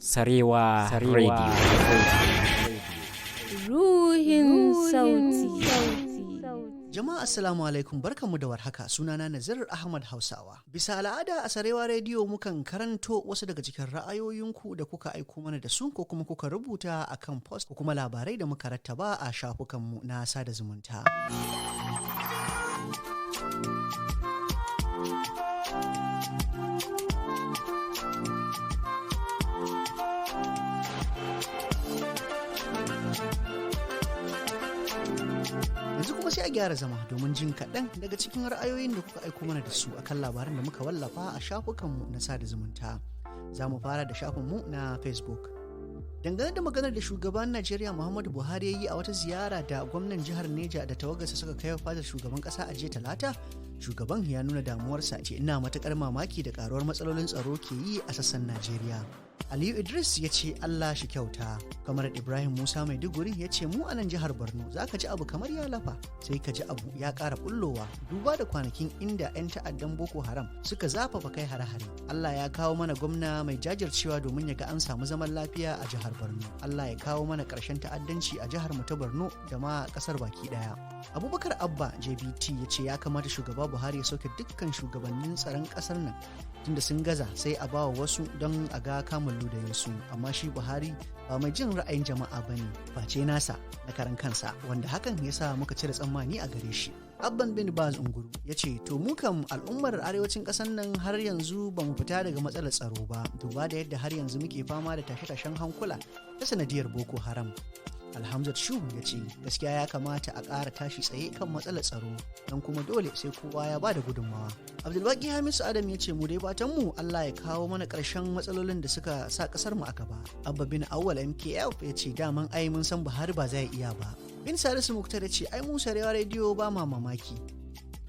Sarewa Radio. Ruhin sauti. Jama'a, assalamu alaikum, barkanmu da warhaka. Sunana Nazir Ahmad Hausawa. Bisa al'ada a Sarewa Rediyo mukan karanto wasu daga cikin ra'ayoyinku da kuka aiko mana da su ko kuma kuka rubuta a kan post ko kuma labarai da muka rattaba a shafukanmu na sada zumunta. Yanzu kuma sai a gyara zama domin jin kaɗan daga cikin ra'ayoyin da kuka aiko mana da su akan labaran da muka wallafa a shafukanmu na sada zumunta. Za mu fara da shafinmu na Facebook. Dangane da maganar da shugaban Najeriya Muhammadu Buhari ya yi a wata ziyara da gwamnan jihar Neja da tawagarsa suka kai fadar shugaban ƙasa a jiya Talata, shugaban ya nuna damuwarsa, ce ina matuƙar mamaki da ƙaruwar matsalolin tsaro ke yi a sassan Najeriya. Aliyu Idris ya ce Allah shi kyauta. Kamar Ibrahim Musa Maiduguri ya ce mu a nan jihar Borno za ka ji abu kamar ya lafa, sai ka ji abu ya ƙara bullowa, duba da kwanakin inda 'yan ta'addan Boko Haram suka zafafa kai hare-hare. Allah ya kawo mana gwamna mai jajircewa domin ya ga an samu zaman lafiya a jihar Borno. Allah ya kawo mana ƙarshen ta'addanci a jihar mu ta Borno da ma ƙasar baki ɗaya. Abubakar Abba JBT ya ce ya kamata shugaba Buhari ya sauke dukkan shugabannin tsaron ƙasar nan, tunda sun gaza, sai a bawa wasu don a ga kamun ludayinsu, amma shi Buhari ba mai jin ra'ayin jama'a ba ne face nasa na karan kansa, wanda hakan ya sa muka cire tsammani a gare shi. Abban bin Baz Unguru ya ce to mu kam al'ummar arewacin ƙasar nan har yanzu ba mu fita daga matsalar tsaro ba, duba da yadda har yanzu muke fama da tashe-tashen hankula ta sanadiyar Boko Haram. Alhamzat Shu ya ce gaskiya ya kamata a ƙara tashi tsaye kan matsalar tsaro, don kuma dole sai kowa ya bada gudunmawa. Abdulbaki Hamisu Adam ya ce mu dai fatan mu Allah ya kawo mana ƙarshen matsalolin da suka sa ƙasar mu a gaba. Abba bin Awwal MKF ya ce daman ai mun san Buhari ba zai iya ba. Bin Salisu Muktar ya ce ai mu Sarewa Rediyo ba ma mamaki.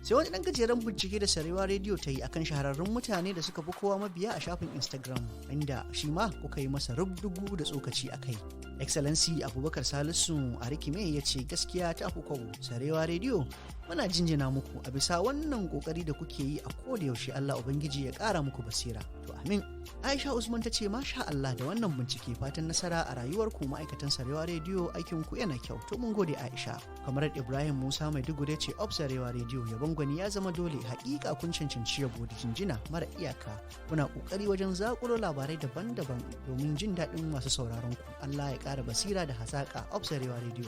Sai wani ɗan gajeren bincike da Sarewa Rediyo ta yi akan shahararrun mutane da suka fi kowa mabiya a shafin Instagram, inda shi ma kuka yi masa rubdugu da tsokaci a kai. Excellency Abubakar Salisu a Rikime ya ce gaskiya ta fi kwabo. Sarewa Rediyo, muna jinjina muku a bisa wannan kokari da kuke yi a koda yaushe. Allah Ubangiji ya kara muku basira. To, amin. Aisha Usman ta ce masha Allah da wannan bincike, fatan nasara a rayuwarku ma'aikatan Sarewa Rediyo, aikin ku yana kyau. To, mun gode, Aisha. Kamar Ibrahim Musa Maiduguri ce of Sarewa Rediyo, yabon gwani ya zama dole. Hakika kun cancanci yabo da jinjina mara iyaka. Kuna kokari wajen zakulo labarai daban-daban domin jin daɗin masu sauraron ku. Allah ya ƙara basira da hazaƙa of Sarewa Rediyo.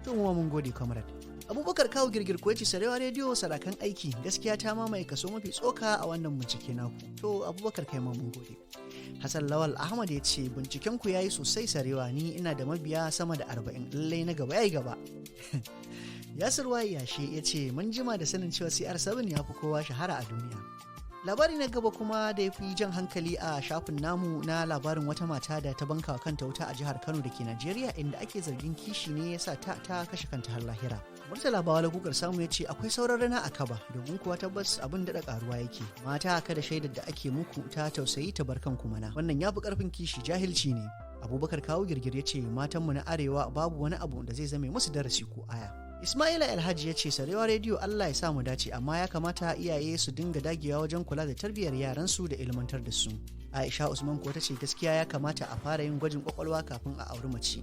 To, mu mun gode, comrade. Abubakar Kawo Girgir ko ce Sarewa Rediyo sarakan aiki, gaskiya ta mamaye kaso mafi tsoka a wannan bincike naku. To, Abubakar, kai ma mun gode. Hassan Lawal Ahmad ya ce binciken ku yayi sosai Sarewa, ni ina da mabiya sama da 40, lallai na gaba yayi gaba. Yasir Wayi Yashe ya ce mun jima da sanin cewa CR7 ya fi kowa shahara a duniya. Labari na gaba kuma da ya fi jan hankali a shafin namu na labarin wata mata da ta banka kanta wuta a jihar Kano da ke Najeriya, inda ake zargin kishi ne ya sa ta kashe kanta har lahira. Murtala Bawala Kukar Samu ya ce akwai sauran rana a kaba, domin kuwa tabbas abin daɗa ƙaruwa yake. Mata, kada shaidar da ake muku ta tausayi ta bar kanku mana. Wannan ya fi ƙarfin kishi, jahilci ne. Abubakar Kawo Girgir ya ce matanmu na arewa babu wani abu da zai zame musu darasi ko aya. Ismaila Alhaji ya ce Sarewa Rediyo, Allah ya sa mu dace, amma ya kamata iyaye su dinga dagewa wajen kula da tarbiyyar yaransu da ilmantar da su. Aisha Usman ko ta ce gaskiya ya kamata a fara yin gwajin kwakwalwa kafin a auri mace.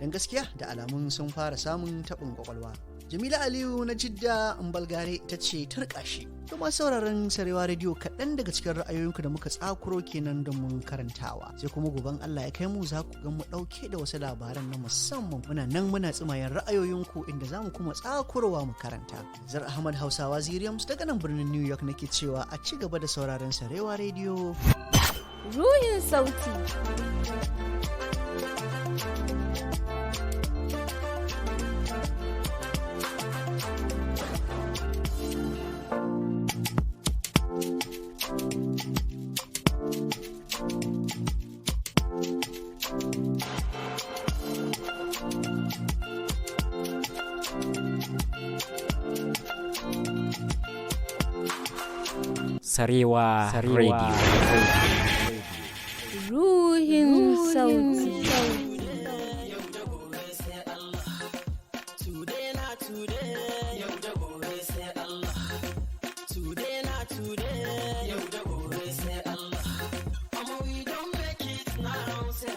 Don gaskiya da alamun sun fara samun taɓin kwakwalwa. Jamila Aliyu na Jidda Mbalgare ta ce turƙashi. To, masu sauraron Sarewa Rediyo, kaɗan daga cikin ra'ayoyinku da muka tsakuro kenan don mun karantawa. Sai kuma goben Allah ya kai mu, za ku ga mu ɗauke da wasu labaran na musamman. Muna nan muna tsimayen ra'ayoyinku, inda za mu kuma tsakurowa mu karanta. Zar Ahmad Hausawa Ziriyams daga nan birnin New York nake cewa a ci gaba da sauraron Sarewa Rediyo. Ruhin sauti. Sarewa Radio. Ruhin sauti. Today na today, yau da gobe sai Allah. Today na today, yau da gobe sai Allah. Omo, we don make it now, sai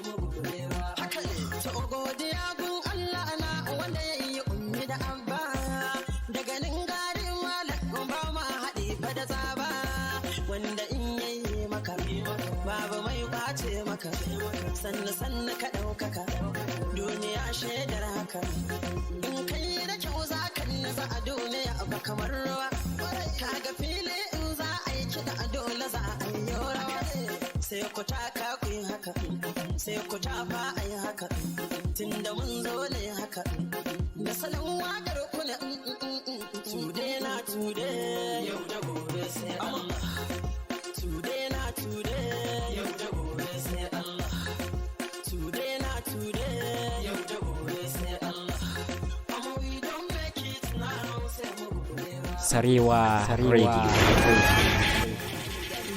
Sannu sannu ka ɗaukaka, duniya shaidar haka. In kai da kyau za ka nutsa a duniya ba kamar ruwa. Kaga fili in za a yi kiɗa a dole za a yi rawa. Sai ku taka ku yi haka, sai ku tafa a yi haka. Tunda mun zo ne haka, da salon waƙar ku na today na today. Yau da gobe sai Allah. Today na today. Yau da gobe sai Allah. Today na today. Yau da gobe sai Allah. Amma we don't make it now, sai mu gobe ba. Sarewa Radio.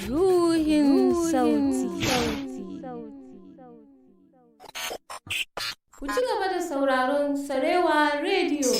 Ruhin sauti. Ku ci gaba da sauraron Sarewa Radio.